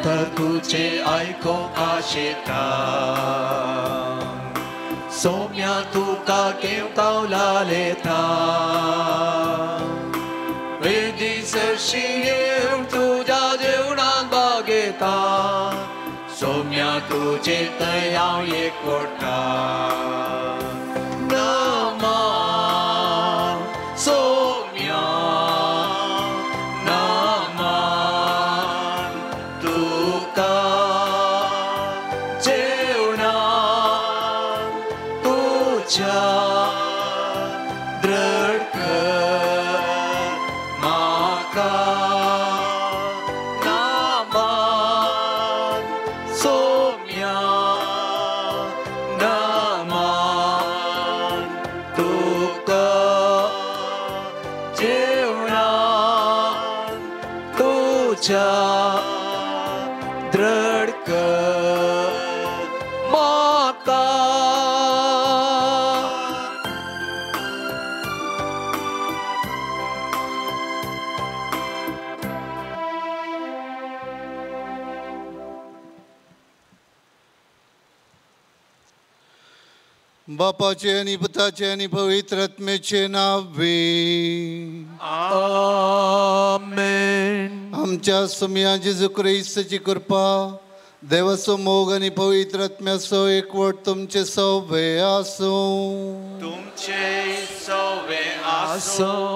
उतर तुझे आयकोंक आशेता सोम्या तुका घेवंक लायता वेदी सरशी येवन तुज्या जेवणाक बागेता सोम्या तुजे थंय हांव एकवटा नमान सोम्या नमान तुका जेवणाक तुज्या दृढ कर म्हाका नमान सोम्या नमान तुका जेवणाक तुज्या दृढ कर म्हाका. बापाचे आनी पुताचे आनी पवित्र आत्म्याचे नावे आमेन. आमच्या सोम्या जेजू क्रिस्ताची कृपा, देवाचो मोग आनी पवित्र आत्म्याचो एकवट तुमचे सवे आसूं. तुमचे सवे आसूं.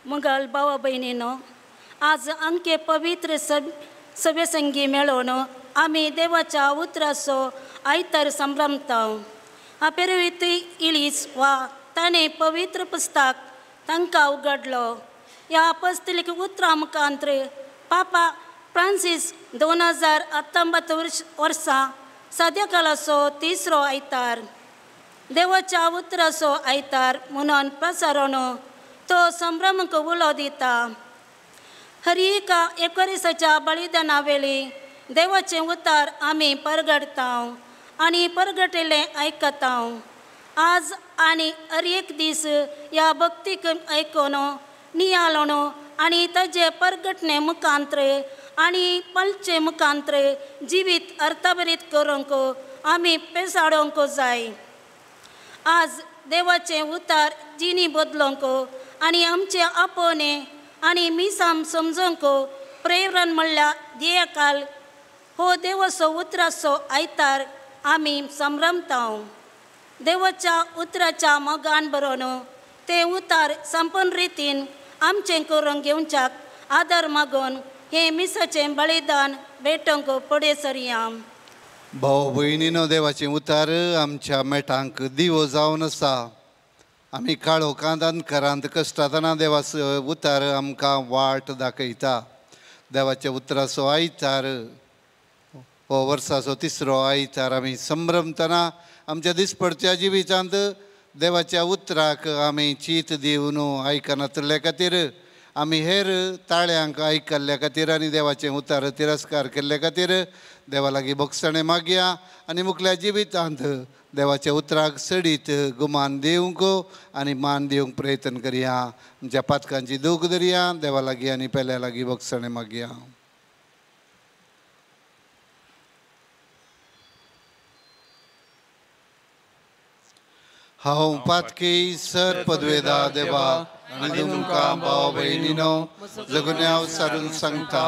मंगल भावा भयणीनो, आज आमचे पवित्र सभेसंगी मेळोवन आमी देवाच्या उतराचो आयतार संभ्रमता. अपेरवित इळीस वा ताणें पवित्र पुस्तक तांकां उगडलो. ह्या अपस्तलीक उतरां मुखांत्र पापा फ्रांसीस 2019 वर्सां सद्या काळाचो तिसरो आयतार देवाच्या उतराचो आयतार म्हणून प्रसारण तो संभ्रमक उलो दिता. हर एका एकोरिसाच्या बलिदाना वेळी देवाचें उतार आमी परगडता आनी परगटिल्लें आयकता. आज आनी हर एक दीस ह्या भक्तीक आयकून नियाळून आनी ताजे परगटणे मुखांत्र आनी पलचे मुखांत्र जिवीत अर्थभरीत करूंक आमी पेसाडोवंक जाय. आज देवाचें उतार जिणी बदलूंक आनी आमचे आपोवणें आनी मिसाम समजूंक प्रेरण म्हणल्यार ध्येयकाल हो देवाचो उतराचो आयतार आमी संभ्रमता. देवाच्या उतराच्या मोगान बरोवन तें उतार संपूर्ण रितीन आमचें करूंक घेवच्याक आदार मागून हें मिसाचें बलिदान भेटोवंक फुडें सरया. भाव भयणीनो, देवाचें उतार आमच्या मेटांक दिवो जावन आसा. आमी काळोखांत अंधकारांत कश्टातना देवाचो उतार आमकां वाट दाखयता. देवाच्या उतराचो आयतार हो वर्साचो तिसरो आयतार आमी संभ्रमतना आमच्या दिसपडच्या जिवितांत देवाच्या उतराक आमी चीत दिवन आयकनातल्या खातीर, आमी हेर ताळ्यांक आयकल्ल्या खातीर आनी देवाचें उतार तिरस्कार केल्ल्या खातीर देवा लागीं भोगसणें मागया आनी मुखल्या जिवितांत देवाच्या उतराक सडीत गुमान दिवंक आनी मान दिवंक प्रयत्न करया. आमच्या पातकांची दूख धरया, देवा लागीं आनी पेल्या लागीं भोगसणें मागया. हांव पातकी सर पदवेदा देवा आनी तुमकां भाव भयणीनो जगुन्याव सारून सांगता,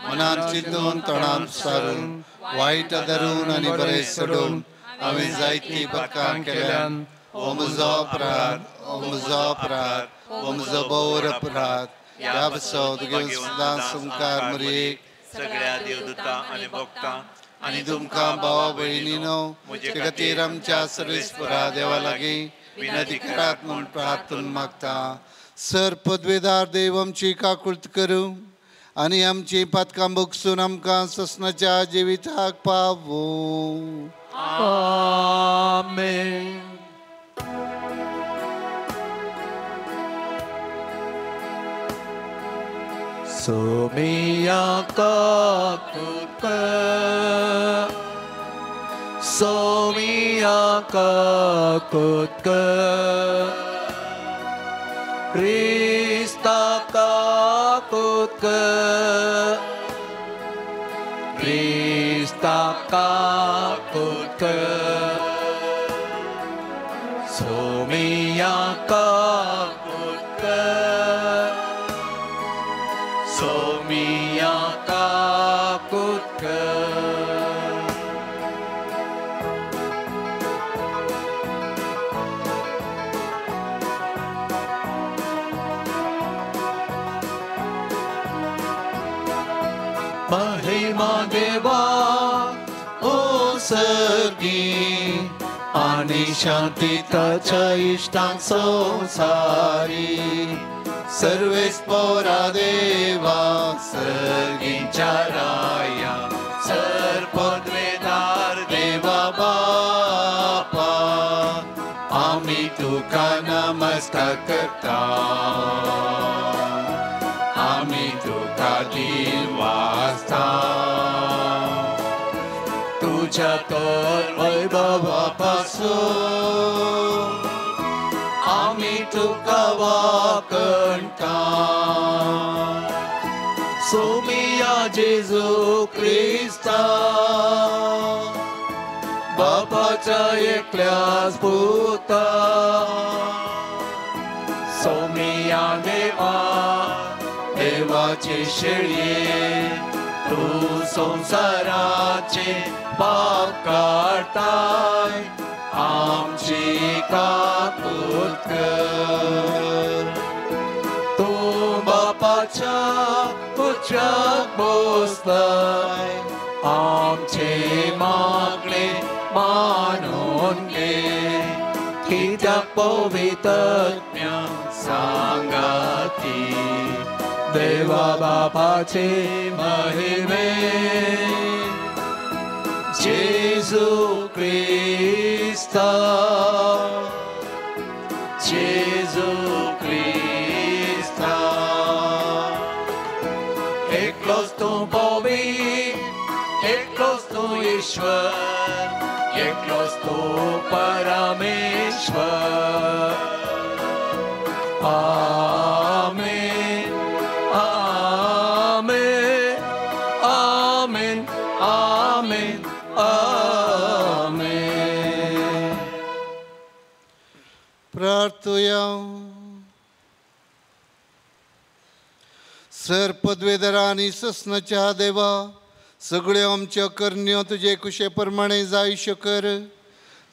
मनान चिंतून तोंडान सारून वायट धरून आनी बरें सोडून हांवें जायतीं पथकां केल्यान. हो म्हजो अपराध, हो म्हजो अपराध, हो म्हजो भोवर अपराध. ह्या बसो तुगे सदां संकार मरयेक सगळ्या देवदूतां आनी भक्तां आनी तुमकां भावा भयणीनो म्हजे खातीर आमच्या सर्वेस्परा देवा लागीं विनंती करात म्हूण प्रार्थना मागता. सर पदवेदार देव आमची काकुळट करूं आनी आमची पातकां भोगसून आमकां ससनाच्या जिविताक पावूं. आमेन. सोमिया काकुत कर, सोमिया काकुत कर, क्रिस्ता काकुत कर, काकूत कर, सोमिया काकूत कर, सोमिया काकूत कर। महिमा देवा ओ सगी आनी शांती ताच्या इश्टांक संवसारी, सर्वेस पोरा देवा सर्गीच्या राया, सर पदवेदार देवा बापा, आमी तुका नमस्कार करता, आमी तुका दिल वाजता, तुझ्या तर वैभवा पासून आमी तुका वाकणता, सोमिया जेजू क्रिस्ता बापाच्या एकल्याच पुता, सोमिया देवा देवाचे शेळये, तूं संवसाराचे पाप काडताय, आमची काकूत कर, तूं बापाच्या उच्चाक बसलाय, आमचे मागणे मानून घे, कित्याक पवित्रत्म्या सांगाती देवा बापाचे महिमे, जेजू क्रिस्ता, जेजू क्रिस्ता, एकलोच तूं पवित्र, एकलोच तूं ईश्वर, एकलोच तूं परमेश्वर। आमेन आमेन आमेन आमेन आमेन। प्रार्थुया। सर पदवेदरा आनी ससनाच्या देवा, सगळ्यो आमच्यो करण्यो तुजे कुशे प्रमाणे जायश्यो कर।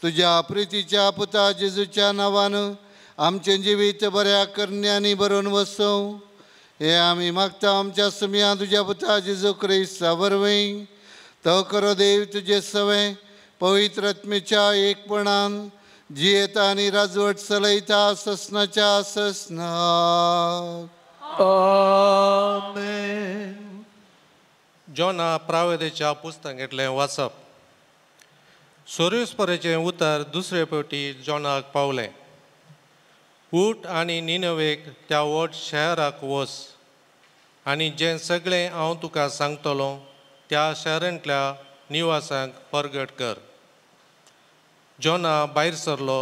तुज्या प्रितीच्या पुता जेजूच्या नांवान आमचें जिवीत बऱ्या करण्यांनी भरून वसोवं हें आमी मागता आमच्या सुमया तुज्या पुता जेजू क्रिस्ता वरवीं। तो करो देव तुजे सवें पवित्र आत्मेच्या एकपणान जियेता आनी राजवट चलयता ससनाच्या ससनाक। आमेन। जोना प्रावेदेच्या पुस्तकांतलें वाचप। सोरेस्परेचें उतर दुसरे फावटी जोनाक पावलें, उठ आनी निनवेक त्या व्हड शहराक वच आनी जें सगळें हांव तुका सांगतलो त्या शहरांतल्या निवासांक परगट कर। जोना भायर सरलो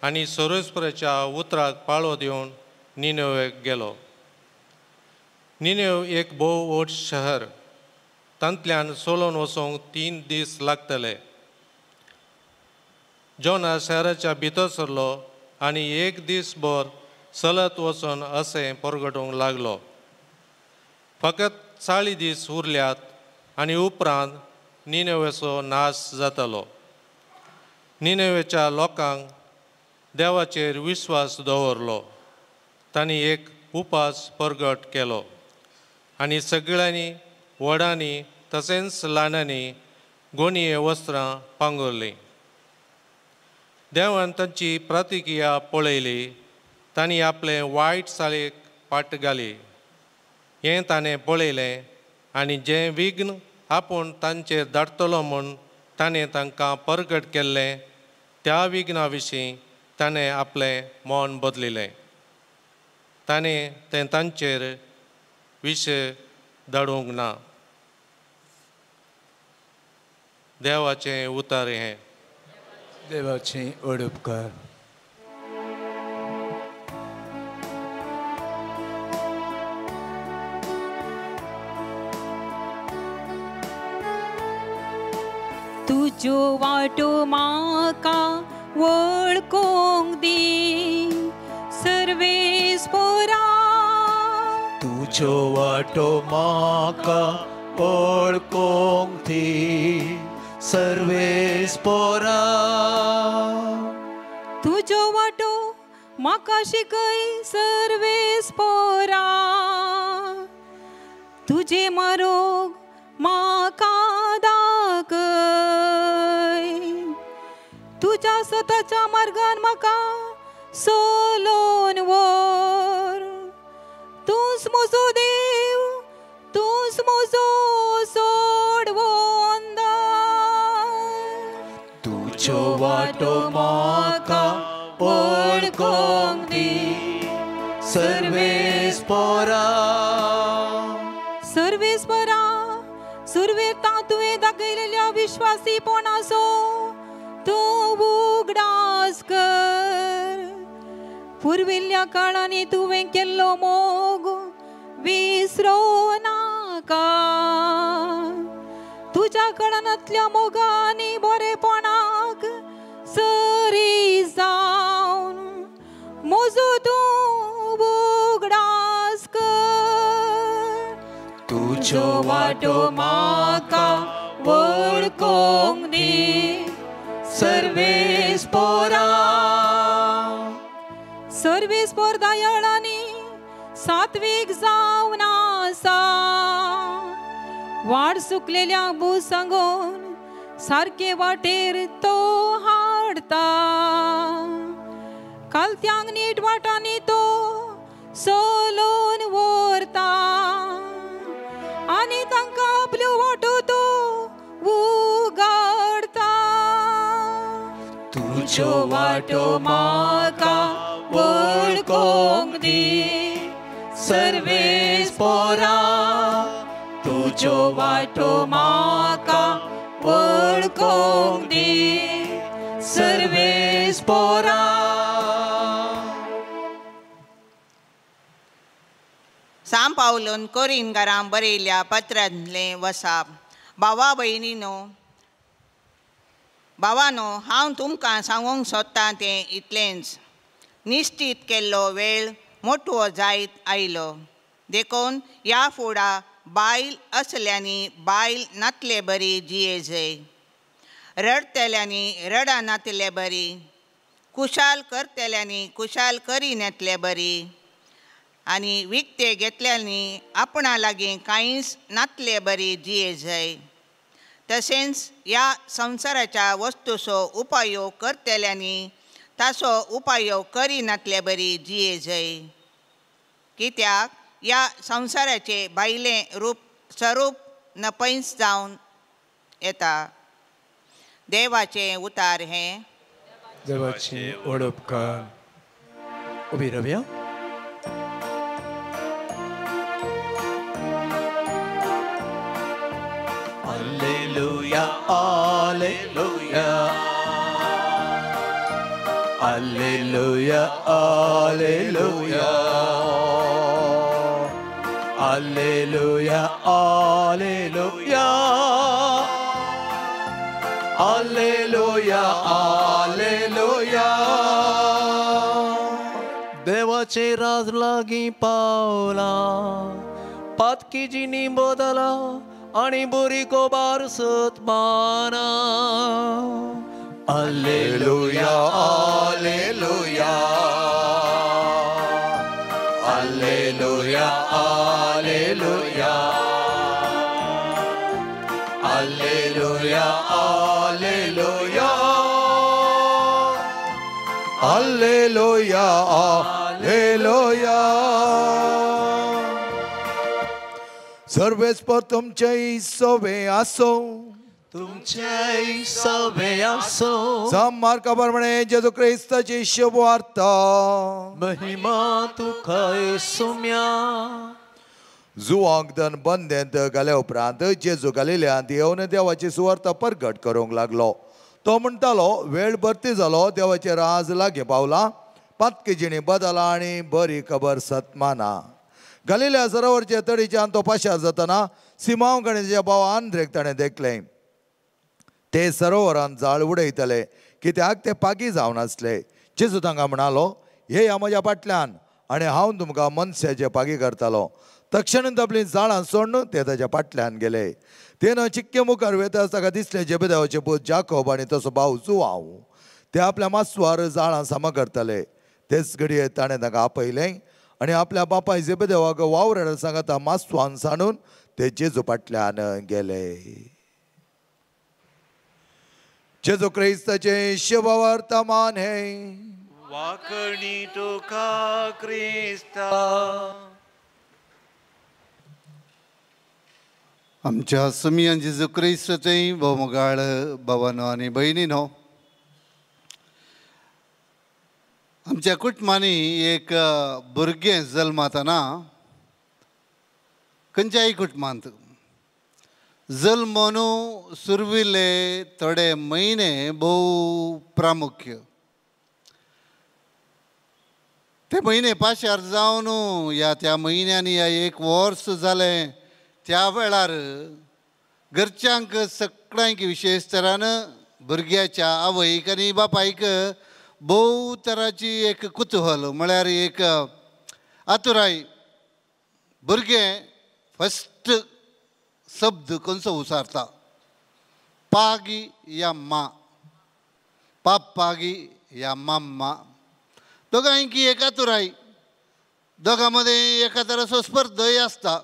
आनी सोरेस्परेच्या उतराक पाळो दिवन निनवेक गेलो। निनेव एक भोव व्हड शहर, तांतल्यान सोलोन वचूंक 3 दीस लागतले। जोना शहराच्या भितर सरलो आनी एक दीसभर चलत वचून असें परगटूंक लागलो, फकत 40 दीस उरल्यात आनी उपरांत निनेवेचो नाश जातलो। निनेवेच्या लोकांक देवाचेर विश्वास दवरलो, तांणी एक उपास परगट केलो आनी सगळ्यांनी व्हडांनी तशेंच ल्हानांनी गोणये वस्त्रां पांगुरलीं। देवान तांची प्रतिक्रिया पळयली, तांणी आपले वायट चालीक फाट घाली हें ताणें पळयलें आनी जें विघ्न आपूण तांचेर धाडटलो म्हूण ताणें तांकां परगट केल्लें त्या विघ्ना विशीं ताणें आपलें मन बदलिलें। ताणें तें तांचेर विश धाडूंक ना। देवाचें उतर हें। देवाचें उपकार। तुज्यो वाटो म्हाका वळखूंक दी सर्वेस्पोरा. तुज्यो वाटो म्हाका वळखूंक दी सर्वेस्पोरा. तुज्यो वाटो म्हाका शिकय सर्वेस्पोरा. तुजे मारोग म्हाका दाखय. तुज्या सताच्या मार्गान म्हाका सोलोन व्हर. तूंच म्हजो देव, तूंच म्हजो सोडवंदार. तुज्यो वाटो म्हाका वळखूंक दी सर्वेस्पोरा. सर्वेस्पोरा सुरवेर तुवें दाखयलेल्या विश्वासीपणाचो तूं उगडास कर. पुर्विल्ल्या काळांनी तुवें केल्लो मोग विसरूं नाका. तुज्या कळनांतल्या मोगांनी बरेपणाक सरी जावन म्हजो तूं उगडास कर. तुज्यो वाटो म्हाका वळखूंक दी सर्वेस्पोरा. सर्वेस्पोर दयाळांनी सात्वीक जावन आसा. वाड सुकलेल्या भुसांगून सारके वाटेर तो हाडता. कालत्यांक नीट वाटांनी तो सोलोन व्हरता आनी तांकां आपल्यो वाटो तो उगाडता. तुज्यो वाटो म्हाका वळखूंक दी सर्वेस्पोरा. तुज्यो वाटो म्हाका वळखूंक दी सर्वेस्पोरा. सांव पावलून कोरिनकारांक बरयल्ल्या पत्रांतलें वसाप. भावा भयणीनो, भावानो, हांव तुमकां सांगूंक सोदतां तें इतलेंच. निश्चीत केल्लो वेळ मोटवो जायत आयलो. देखून ह्या फुडा बायल असल्यांनी बायल नातले बरी जिये जय. रडटल्यांनी रडा नातले बरी, कुशाल करतल्यांनी कुशाल करिनातले बरी, आनी विकते घेतल्यांनी आपणा लागीं कांयच नातले बरी जिये जय. तशेंच ह्या संवसाराच्या वस्तूचो उपयोग करतल्यांनी ताचो उपयोग करिनातले बरी जिये जय. कित्याक ह्या संवसाराचें भायलें रूप स्वरूप नपयंच जावन येता. देवाचें उतार हें. देवाची ओडपकार. उबी रावया. Alleluia, alleluia, alleluia, alleluia, alleluia, alleluia, alleluia, alleluia. देवाचे राज लागीं पावला, पातकी जिणी बदला आनी बरी गोबार सत माना. Alleluia, alleluia, alleluia, alleluia, alleluia, alleluia, alleluia, alleluia. सर्वेस्पर तुमचेय सवे आसो, तुमचेय सवे आसो. मार्का प्रमाणे जेजू क्रिस्ताची शुभवार्ता. महिमा तुका येसुम्या. जुवांक दन बंदेंत घाल्या उपरांत जेजू गालिल्यांत येवन देवाची सुवार्ता परगट करूंक लागलो. तो म्हणटालो, वेळ भरती जालो, देवाचें राज लागीं पावलां, पातकी जिणी बदला आनी बरी खबर सतमाना. गालिल्या सरोवरचे तडीच्यान तो पाशार जातना सिमांव गणेच्या भाव आंद्रेक ताणें देखलें. ते सरोवरान जाळ उडयतले कित्याक ते पागी जावन आसले. जेजू तांकां म्हणालो, येया म्हज्या फाटल्यान आनी हांव तुमकां मनशाचे पागी करतालो. तक्षणीन आपलीं जाळां सोडून ते ताच्या फाटल्यान गेले. तेन्ना चिक्के मुखार वेता ताका दिसलें जेबेदेवाचे पूत जाकोब आनी तसो भाव जुवांव ते आपल्या मासवार जाळां सामा करताले. तेच घडये ताणें तांकां आपयलें आनी आपल्या बापाय जेबेदेवाक वावराड सांगाता मासवान सांडून ते जेजू फाटल्यान गेले. जेजू क्रिस्ताचें शुभवर्तमान हें. वाकणी तुका क्रिस्ता. आमच्या सुमियान जेजू क्रिस्ताचें भोवमोगाळ भावानो आनी भयणीनो, आमच्या कुटुंबांनी एक भुरगें जल्मतना खंयच्याय कुटुंबांत जल्मोन सुरविल्ले थोडे म्हयने भोव प्रामुख्य. ते म्हयने पाशार जावन ह्या त्या म्हयन्यांनी ह्या एक वर्स जालें त्या वेळार घरच्यांक सगळ्यांक विशेश तरान भुरग्याच्या आवयक आनी बापायक भोव तराची एक कुतूहल म्हळ्यार एक आतुराय. भुरगें फस्ट शब्द खंयचो उसारता, पागी या मा, पाप्पागी या माम्मा. दोगांयकी एक आतुराय, दोगां मदें एका तराचो स्पर्धय आसता.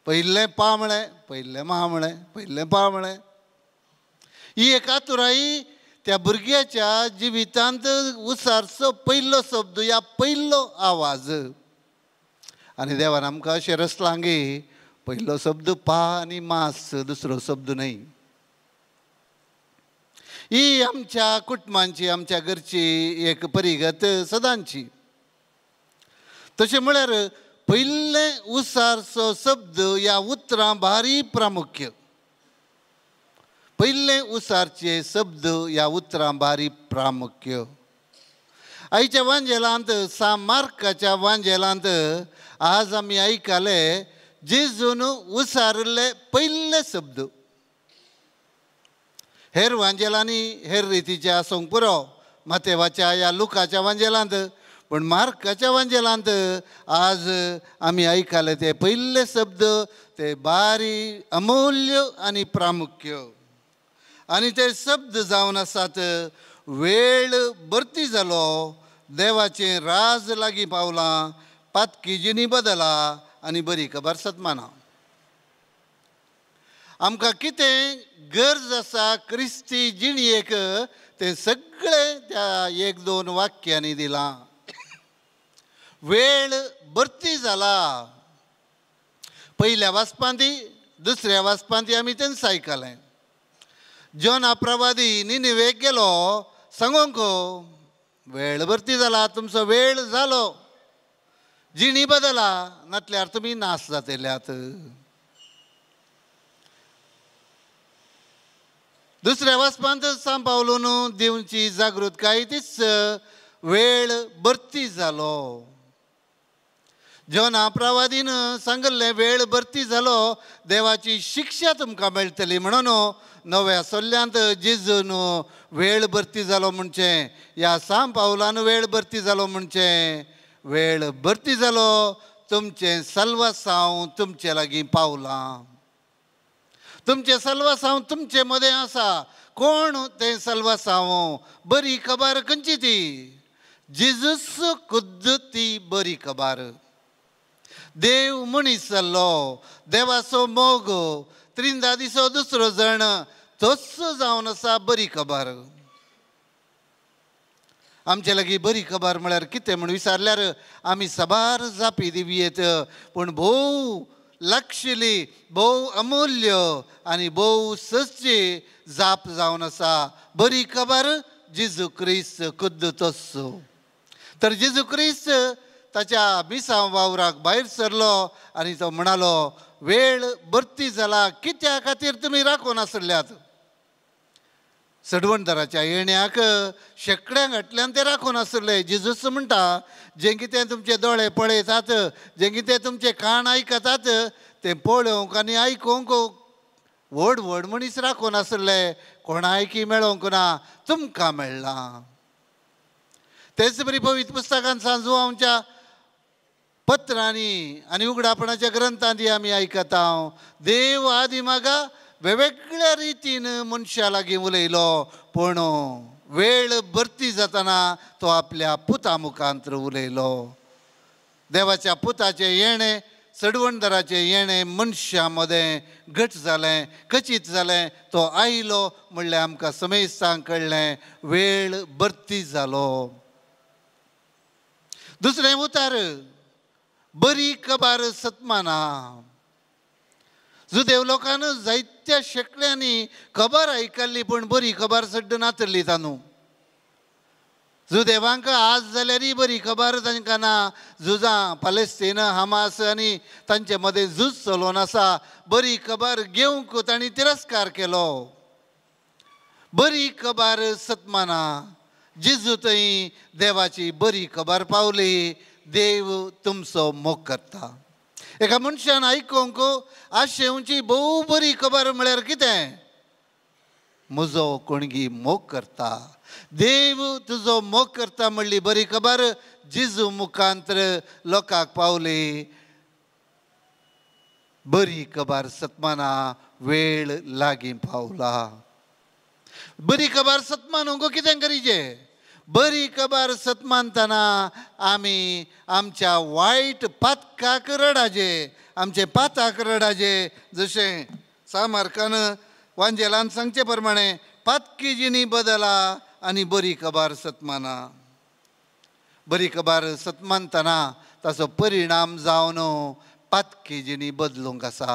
पयलें पा म्हळें, पयलें मा म्हळें, पयलें पा म्हळें. ही एक आतुराय त्या भुरग्याच्या जिवितांत उसारचो पयलो शब्द या पयलो आवाज. आनी देवान आमकां अशें रचलां गे पयलो शब्द पा आनी मास, दुसरो शब्द न्हय. ही आमच्या कुटुंबांची आमच्या घरची एक परिगत सदांची. तशें म्हळ्यार पयलें उसारचो शब्द ह्या उतरां भारी प्रामुख्य. पयलें उसारचे शब्द ह्या उतरां भारी प्रामुख्य. आयच्या वांजेलांत सा मार्काच्या वांजेलांत आज आमी आयकले जेजून उसारले पयले शब्द. हेर वांजेलांनी हेर रितीचे आसूंक पुरो मातेवाच्या ह्या लुकाच्या वांजेलांत, पूण मार्काच्या वांजेलांत आज आमी आयकले ते पयले शब्द ते बारी अमूल्य आनी प्रामुख्य. आनी ते शब्द जावन आसात वेळ भरती जालो, देवाचें राज लागीं पावलां, पातकी जिणी बदला आनी बरी खबर सतमाना. आमकां कितें गरज आसा क्रिस्ती जिणयेक तें सगळें त्या एक दोन वाक्यांनी दिलां. वेळ भरती जाला. पयल्या वाचपांती दुसऱ्या वाचपांती आमी तेंच आयकलें. जोना प्रवादी निनिवेक गेलो सांगोंक वेळ भरती जाला, तुमचो वेळ जालो, जिणी बदला नातल्यार तुमी नाश जातल्यात. दुसऱ्या वाचपांत सांग पावलून दिवची जागृतकाय तीच वेळ भरती जालो. जोना प्रवादीन सांगल्लें वेळ भरती जालो, देवाची शिक्षा तुमकां मेळटली म्हणून नव्या सोल्ल्यांत जेजून वेळ भरती जालो म्हणचें, ह्या सांग पावलान वेळ भरती जालो म्हणचें, वेळ भरती जालो तुमचें सल्वासांव तुमचे लागीं पावलां, तुमचें सल्वासांव तुमचे मदें आसा. कोण तें सल्वासांव? बरी खबर खंयची ती? जेजूस खुद्द ती बरी खबर. देव मनीस जाल्लो, देवाचो मोग, त्रिंदा दिसो दुसरो जण तोच जावन आसा बरी खबर. आमचे लागीं बरी खबर म्हळ्यार कितें म्हूण विचारल्यार आमी साबार जापी दिवयेत, पूण भोव लागशिल्ली, भोव अमूल्य आनी भोव सदची जाप जावन आसा बरी खबर जेजू क्रिस्त खुद्द तोच. तर जेजू क्रिस्त ताच्या मिसांव वावराक भायर सरलो आनी तो म्हणालो वेळ भरती जाला, कित्या खातीर तुमी राखून आसल्यात? सडवणदाराच्या येण्याक शेकड्यां घातल्यान ते राखून आसले. जेजूस म्हणटा जें कितें तुमचे दोळे पळयतात, जें कितें तुमचे कान आयकतात तें पळोवंक आनी आयकूंक व्हड व्हड मनीस राखून आसले, कोणायकी मेळोंक ना, तुमकां मेळ्ळां. तेच बरी पवित्र पुस्तकान सांजू आमच्या पत्रांनी आनी उगडापणाच्या ग्रंथांनी आमी आयकता, देव आदी मागा वेगवेगळ्या रितीन मनशा लागीं उलयलो, पूण वेळ भरती जातना तो आपल्या पुता मुखांत उलयलो. देवाच्या पुताचें येणें, चडवणदाराचें येणें मनशां मदें घट जालें, कचीत जालें. तो आयलो म्हणल्यार आमकां समेस्तांक कळ्ळें वेळ भरती जालो. दुसरें उतार बरी कबार सतमाना. जुदेव लोकांन जायत्या शेकड्यांनी खबर आयकल्ली, पूण बरी खबर सड्ड नातली तांदू. जुदेवांक आज जाल्यारय बरी खबर तांकां ना. झुजां पालेस्तीन, हमास आनी तांचे मदें झूज चलोवन आसा. बरी खबर घेवंक तांणी तिरस्कार केलो. बरी खबर सतमाना. जेजू थंय देवाची बरी खबर पावली, देव तुमचो मोग करता. एका मनशान आयकूंक आशेवची भोव बरी खबर म्हळ्यार कितें? म्हजो कोणगी मोग करता, देव तुजो मोग करता म्हणली बरी खबर जेजू मुखांतर लोकांक पावली. बरी खबर सतमाना वेळ लागीं पावला. बरी खबर सतमानूंक कितें करीचे? बरी खबर सतमानतना आमी आमच्या वायट पातकाक रडाजे, आमचे पाताक रडाजे. जशें सामार्कान वांजेलान सांगचे प्रमाणे पातकी जिणी बदला आनी बरी खबर सतमाना. बरी खबर सतमानतना ताचो परिणाम जावन पातकी जिणी बदलूंक आसा.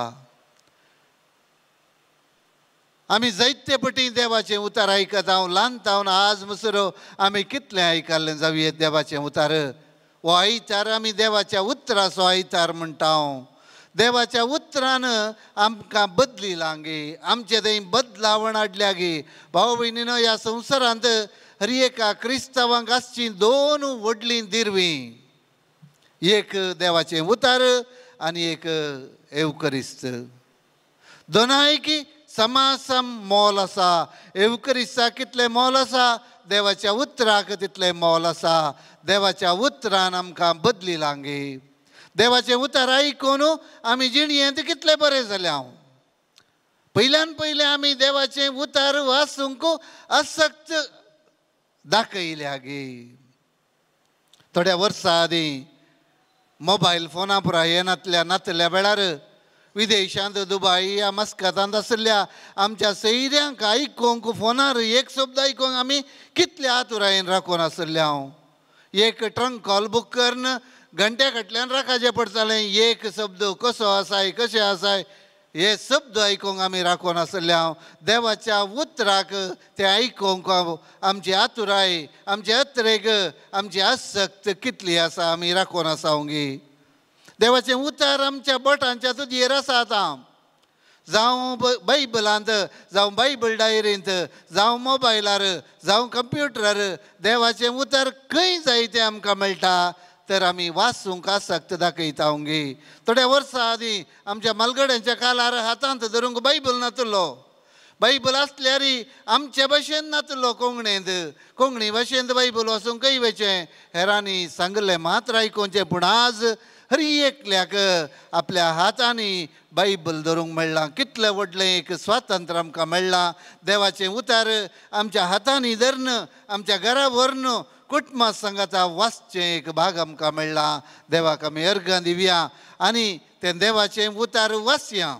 आमी जायते पटी देवाचें उतार आयकता. हांव ल्हान तावन आज मसरो आमी कितलें आयकल्लें जावये देवाचें उतार. हो आयतार आमी देवाच्या उतराचो आयतार म्हणटा. देवाच्या उतरान आमकां बदलिलां गे, आमचें थंय बदलावण हाडल्या गे. भाव भयणीनो, ह्या संवसारांत हर एका क्रिस्तांवांक आसचीं दोन व्हडलीं दिरवीं, एक देवाचें उतार आनी एक एवकरिस्त. दोनायकी समासम मोल आसा. एवकरिस्ताक कितलें मोल आसा, देवाच्या उतराक तितलें मोल आसा. देवाच्या उतरान आमकां बदलिलां गे. देवाचें उतर आयकून आमी जिणयेंत कितले बरें जाले. हांव पयल्यान पयलें आमी देवाचें उतर वाचूंक आसक्त दाखयल्या गे. थोड्या वर्सां आदीं मोबायल फोना पुराय येनातल्या नातल्या वेळार विदेशांत दुबाय या मस्कतांत आशिल्ल्या आमच्या सैऱ्यांक आयकूंक फोनार एक शब्द आयकूंक आमी कितल्या आतुरायेन राखून आशिल्ले. हांव एक ट्रंक कॉल बूक करून घंट्या फाटल्यान राखाचें पडटालें. एक शब्द कसो आसाय कशें आसाय हे शब्द आयकूंक आमी राखून आशिल्ले. हांव देवाच्या उतराक तें आयकूंक आमची आतुराय, आमची अत्रेग, आमची आसक्त कितली आसा आमी राखून आसा गे. देवाचें उतर आमच्या बोटांच्या तुजेर आसा आतां. जावं बायबलांत, जावं बायबल डायरींत, जावं मोबायलार, जावं कंप्युटरार देवाचें उतर खंय जाय तें आमकां मेळटा. तर आमी वाचूंक आसक्त दाखयता गे. थोड्या वर्सां आदीं आमच्या मालगड्यांच्या कालार हातांत धरूंक बायबल नातलो. बायबल आसल्यार आमचे भाशेन नातलो. कोंकणींत, कोंकणी भाशेंत बायबल वाचूंक खंय वचें? हेरांनी सांगलें मात्र आयकुचें. पूण आज हर एकल्याक आपल्या हातांनी बायबल धरूंक मेळ्ळां. कितलें व्हडलें एक स्वातंत्र्य आमकां मेळ्ळां. देवाचें उतार आमच्या हातांनी धरून, आमच्या घरा व्हरून कुटुंबा सांगाता वाचचें एक भाग आमकां मेळ्ळां. देवाक आमी अर्गां दिवया आनी तें देवाचें उतार वाचया.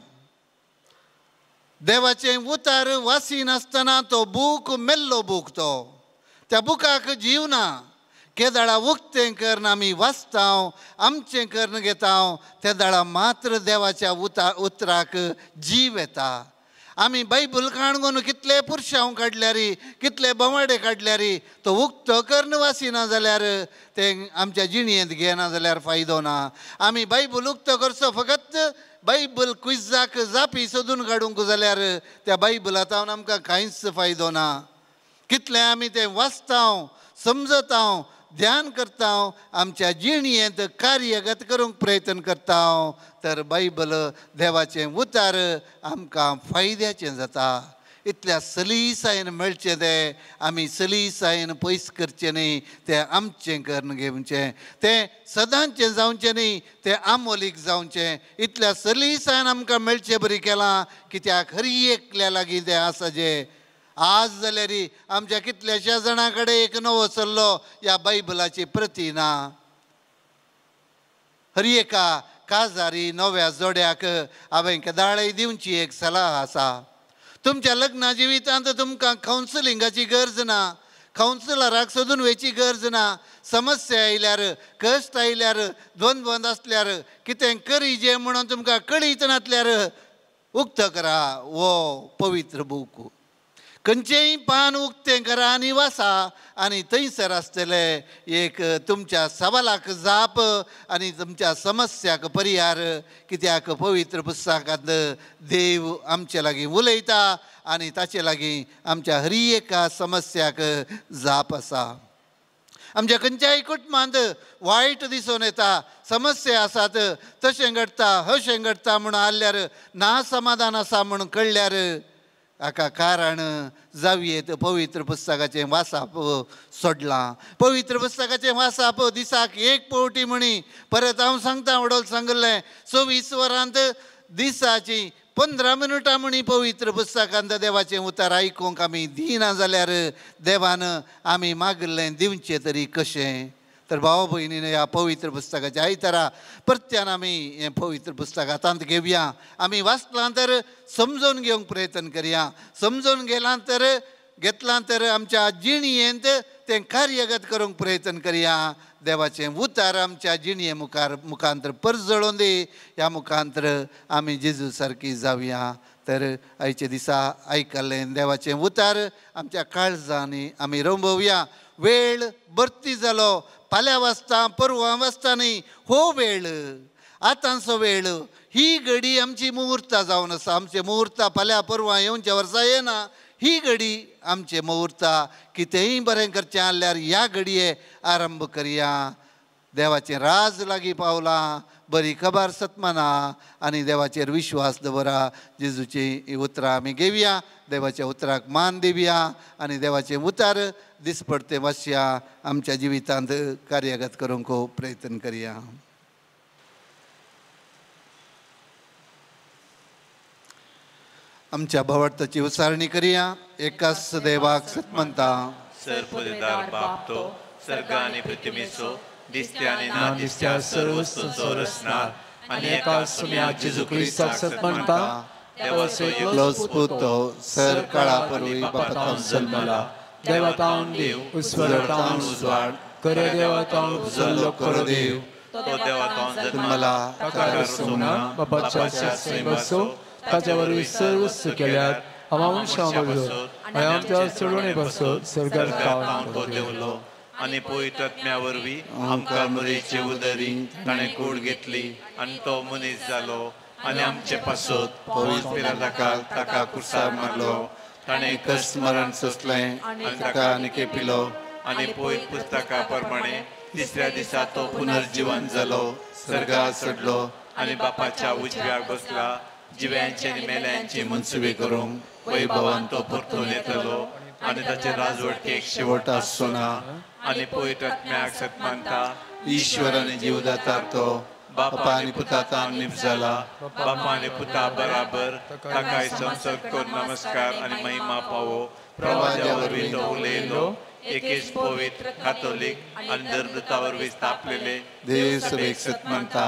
देवाचें उतार वाचिनासतना तो बूक मेल्लो बूक, तो त्या बुकाक जीव ना. केदाळा उक्तें करून आमी वाचता, आमचें करून घेता, तेदाळा मात्र देवाच्या उतराक जीव येता. आमी बायबल काणगून कितले पुरशांव काडल्यार, कितले बोवाडे काडल्यार तो उक्तो करून वाचिना जाल्यार तें आमच्या जिणयेंत घेना जाल्यार फायदो ना. आमी बायबल उक्तो करचो फकत बायबल क्विजाक जापी सोदून काडूंक जाल्यार त्या बायबलांत आमकां कांयच फायदो ना. कितलें आमी तें वाचता, समजता, ध्यान करता, आमच्या जिणयेंत कार्यगत करूंक प्रयत्न करता, तर बायबल देवाचें उतार आमकां फायद्याचें जाता. इतल्या सलीसायेन मेळचें तें आमी सलीसायेन पयस करचें न्ही, तें आमचें करून घेवचें, तें सदांचें जावचें न्ही, तें आमोलीक जावचें. इतल्या सलीसायेन आमकां मेळचें बरी केलां कित्याक हरी एकल्या लागीं तें आसा जें आज जाल्यार आमच्या कितल्याश्या जाणां कडेन एक नवो चल्लो ह्या बायबलाची प्रती ना. हर एका काजारी नव्या जोड्याक हांवें केदाळय दिवची एक सलाह आसा. तुमच्या लग्ना जिवितांत तुमकां कावन्सिलिंगाची गरज ना, कावन्सिलराक सोदून वयची गरज ना. समस्या आयल्यार, कश्ट आयल्यार, द्वंद्वंद आसल्यार, कितें करीजे म्हणून तुमकां कळीत नासल्यार उक्तो करा हो पवित्र बूक. खंयचेंय पान उक्तें करा आनी वासा आनी थंयसर आसतलें एक तुमच्या सवालाक जाप आनी तुमच्या समस्याक परिहार. कित्याक पवित्र पुस्तकांत देव आमचे लागीं उलयता आनी ताचे लागीं आमच्या हर एका समस्याक जाप आसा. आमच्या खंयच्याय कुटुंबांत वायट दिसून येता, समस्या आसात, तशें घडटा अशें घडटा म्हूण आसल्यार, ना समाधान आसा म्हूण कळ्ळ्यार हाका कारण जावयेत पवित्र पुस्तकाचें वाचप सोडलां. पवित्र पुस्तकाचें वाचप दिसाक एक पावटी म्हणी परत हांव सांगता वडोल सांगिल्लें 24 वरांत दिसाची 15 मिनटां म्हणी पवित्र पुस्तकांत देवाचें उतर आयकूंक आमी दिना जाल्यार देवान आमी मागिल्लें दिवचें तरी कशें. तर भाव भयणीन ह्या पवित्र पुस्तकाच्या आयतारा परत्यान आमी हें पवित्र पुस्तक हातांत घेवया. आमी वाचलां तर समजून घेवंक प्रयत्न करया, समजून गेलां तर घेतलां तर आमच्या जिणयेंत तें कार्यगत करूंक प्रयत्न करया. देवाचें उतार आमच्या जिणये मुखार मुखांतर परजळोवन दी, ह्या मुखांतर आमी जेजू सारकी जावया. तर आयच्या दिसा आयकल्लें देवाचें उतार आमच्या काळजांनी आमी रंभोवया. वेळ भरती जालो, फाल्यां वाचता परवां वाचता न्ही, हो वेळ आतांचो वेळ, ही घडी आमची मुहूर्ता जावन आसा. आमचे मुहूर्ता फाल्यां परवां येवच्या वर्सा येना, ही घडी आमचे मुहूर्ता. कितेंय बरें करचें आसल्यार ह्या घडये आरंभ करया. देवाचें राज लागीं पावलां, बरी खबर सतमाना आनी देवाचेर विश्वास दवरा. जेजूची उतरां आमी घेवया, देवाच्या उतराक मान दिवया आनी देवाचें उतार दिसपडतें वाचया, आमच्या जिवितांत कार्यगत करूंक प्रयत्न करया. आमच्या भावार्थाची उचारणी करया. एकाच देवाक सतमनता, सर्वदार बाप तो सर्ग आनी पृथ्वीचो दिसत्या आनी ना दिसत्या सर्व वस्तूंचो रचणार आनी एका सुम्या जेजू क्रिस्ताक सतमनता, देवाचो एकलोच पूत तो सर काळा पूर्वी बापातावन जल्मला, देवातावन देव उस्वरातावन उजवाड, खऱ्या देवातावन उपजल्लो खरो देव, तो देवातावन जल्मला, ताका रचूंक ना, बापाच्या सैमाचो, ताच्या वरवीं सर्व वस्तू केल्यात, आमा मनशां बसत आनी आमच्या चडवणे बसत सर्गार तावन तो देवलो आनी पवित्र आत्म्या वरवीं आमकां मरेचे उदरी ताणें कूड घेतली आनी तो मनीस जालो आनी आमचे पासत पवित्र पिलाताक ताका कुर्सार मारलो, ताणें कश्ट मरण सोंसलें आनी ताका आनी केपिलो आनी पवित्र पुस्तका प्रमाणे तिसऱ्या दिसा तो पुनर्जीवन जालो, सर्गार चडलो आनी बापाच्या उजव्याक बसला, जिव्यांची आनी मेल्यांची मनसुबी करूंक वैभवान तो परतून येतलो आनी ताचे राजवटकेक शेवट आसचो ना. आनी पवित्र आत्म्याक सतमानता, ईश्वर आनी जीवदातार तो बापा आनी पुतातान निपजाला, बापा आनी पुता बराबर ताकाय संसर्ग करून नमस्कार आनी महिमा पावो. प्रवाजा वरवीं तो उलयलो, एकेच पवित्र कातोलीक आनी धर्मदूता वरवीं स्थापलेले देव सभेक सतमानता,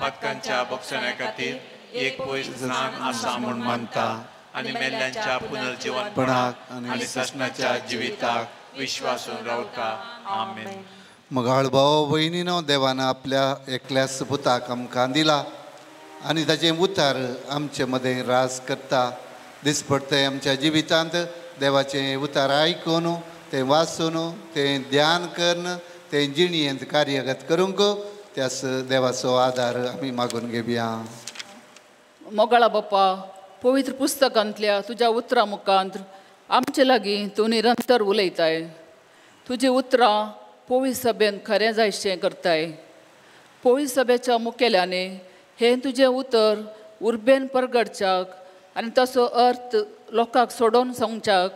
पातकांच्या बक्षण्या खातीर एक पयस स्नान आसा म्हूण मानता आनी मेल्ल्यांच्या पुनर्जीवनपणाक आनी सासणाच्या जिविताक विश्वासून रावता. आमेन. मगाळ भाव भयणीनो, देवान आपल्या एकल्याच पुताक आमकां दिला आनी ताचें उतार आमचे मदें राज करता. दिसपडतें आमच्या जिवितांत देवाचें उतार आयकून, तें वाचून, तें ध्यान करून, तें जिणयेंत कार्यगत करूंक त्याच देवाचो आदार आमी मागून घेवया. मोगाळा बाप्पा, पवित्र पुस्तकांतल्या तुज्या उतरां मुखांत आमचे लागीं तूं निरंतर उलयताय. तुजी उतरां पवित्र सभेन खरें जायशें करताय. पवित्र सभेच्या मुखेल्यांनी हें तुजें उतर उर्बेन परगडच्याक आनी तसो अर्थ लोकांक सोडोवन सांगच्याक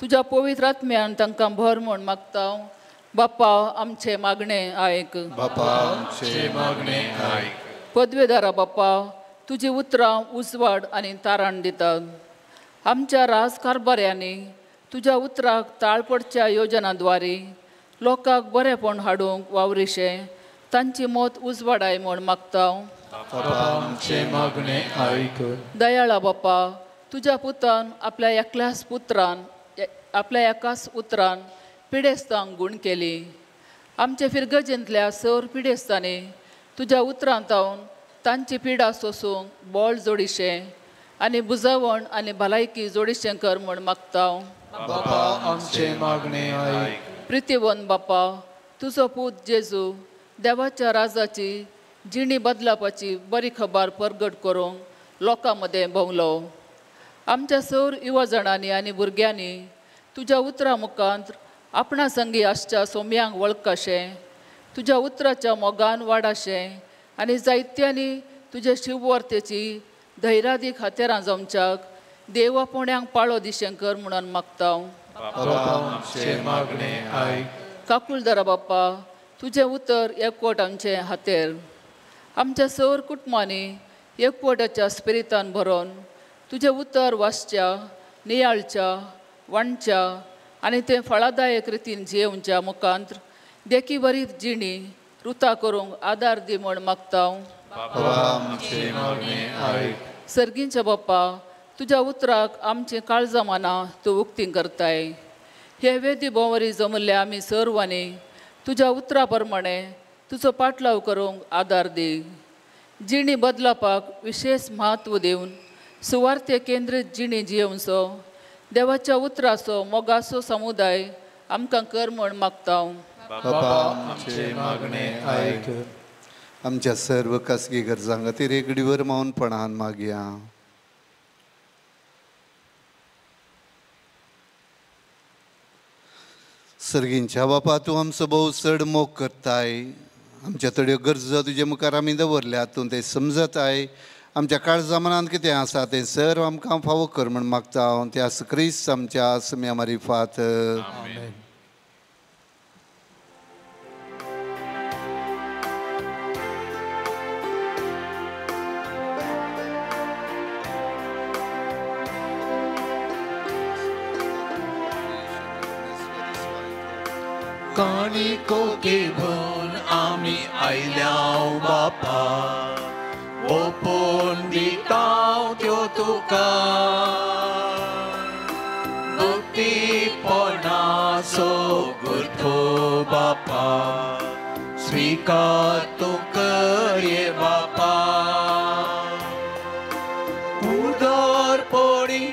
तुज्या पवित्र आत्म्यान तांकां भर म्हूण मागता. बापा आमचें मागणें आयक. बापा आमचें मागणें आयक. पदवेदारा बापा, तुजी उतरां उजवाड आनी तारण दितात. आमच्या राज कारभाऱ्यांनी तुज्या उतराक ताळ पडच्या योजना द्वारे लोकांक बरेंपण हाडूंक वावरिशें तांची मत उजवाडाय म्हूण मागता. आमचें मागणें आयक. दयाळा बापा, तुज्या पुतान आपल्या एकल्याच पुत्रान आपल्या एकाच उतरान पिडेस्तांक गूण केली. आमच्या फिरगजेंतल्या सर पिडेस्तांनी तुज्या उतरांतावन तांची पिडा सोसूंक बळ जोडिशें आनी बुजावण आनी भलायकी जोडिशें कर म्हूण मागता. बापा आमचें मागणें आयक. प्रितीवन बापा, तुजो पूत जेजू देवाच्या राजाची जिणी बदलापाची बरी खबर परगट करूंक लोकां मदें भोंवलो. आमच्या सर युवा जाणांनी आनी भुरग्यांनी तुज्या उतरां मुखांत आपणा संगी आसच्या सोम्यांक वळखाशें, तुज्या उतराच्या मोगान वाडाशें आनी जायत्यांनी तुज्या शिववार्तेची धैर्यादीक हातेरां जमच्याक देवा पुण्यांक पाळो दिशें कर म्हणून मागता. काकुळदारा बाप्पा, तुजें उतर एकवट आमचें हातेर आमच्या सर कुटुंबांनी एकवटाच्या स्पिरितान भरोन तुजें उतर वाचच्या, नियाळच्या, वांटच्या आनी तें फळादायक रितीन जियेवच्या मुखांत देखी बरी जिणी रुता करूंक आदार दी म्हूण मागता. सर्गींच्या बाप्पा, तुज्या उतराक आमचीं काळजां मनां तूं उक्तीं करताय. हे वेदी भोंवरी जमल्ले आमी सर्वांनी तुज्या उतरा प्रमाणे तुजो पाटलाव करूंक आदार दी. जिणी बदलापाक विशेश म्हत्व दिवन सुवार्थे केंद्रीत जिणी जियेवचो देवाच्या उतराचो मोगाचो समुदाय आमकां कर म्हूण मागता. आमच्या सर्व खासगी गरजां खातीर एक मौनपणान मागया. सर्गींच्या बापा, तूं आमचो भोव चड मोग करताय. आमच्या थोड्यो गरजो तुजे मुखार आमी दवरल्यात, तूं तें समजताय. आमच्या काळजा मनांत कितें आसा तें सर्व आमकां फावो कर म्हूण मागता हांव त्या क्रिस्त आमच्या सम्या मारिफात. काणिको घेवन आमी आयल्याव बापा, ओपून दिताव त्यो तुका. भक्तीपणाचो गुरथो बापा, स्विकार तूं करये बापा. उदरपणी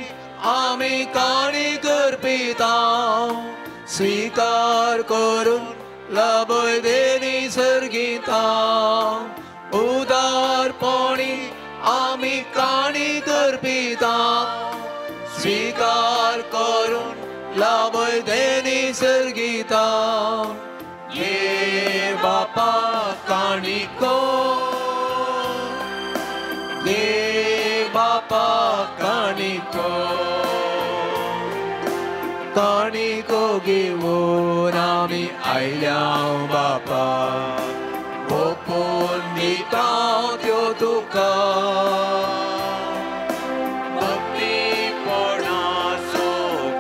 आमी काणी करपिताव, स्वीकार करून लाभय देनी सर्गिता. उदारपणी आमी काणी करपिता, स्वीकार करून लाभय देनी सर्गिता. घे बापा काणिको, घे बापा काणिको, काणिको घेवन आमी आयल्याव बापा, ओपून दिताव त्यो तुका. भक्तीपणाचो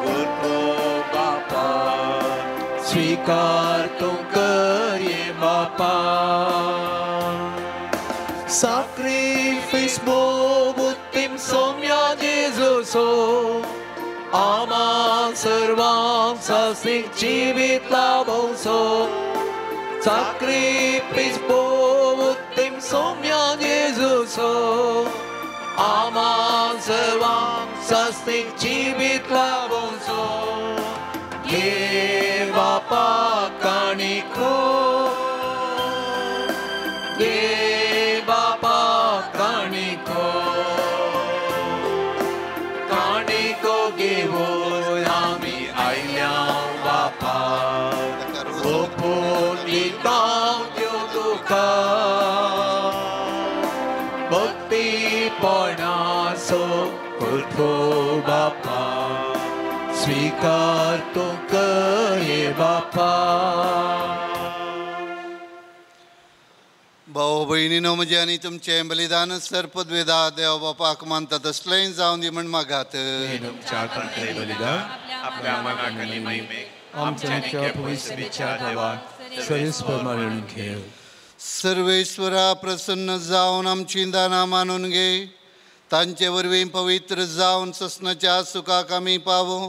गुरथो बापा, स्वीकार तूं करये बापा. साक्रिफीस बोबुत्तीम सोम्या जेजूचो, आमा सर्वांक सासणीक जिवीत लाभोवचो. साक्रिफीस बोबुत्तीम सोम्या जेजूचो, आमा सर्वांक सासणीक जिवीत लाभोवचो. घे बापा काणिको, घे बापा काणिको, काणिको घेवन आमी आयल्याव बापा, ओपून दिताव त्यो तुका. भक्तीपणाचो गुरथो उतार तूं कर ये बापा. भाऊ भयणीनो म्हजें आनी तुमचें बलिदान सर पदवेदा देव बापाक मानता तसलेंय जावन दी म्हण मागात. तुमच्या हातांतलें बलिदान आपल्या मनाक आनी महिमेक आमच्या पवित्र देवाक सर्वेस प्रमाण घेव. सर्वेश्वरा प्रसन्न जावन आमची दानां मानून घे, तांचे वरवीं पवित्र जावन ससनाच्या सुखाक आमी पावो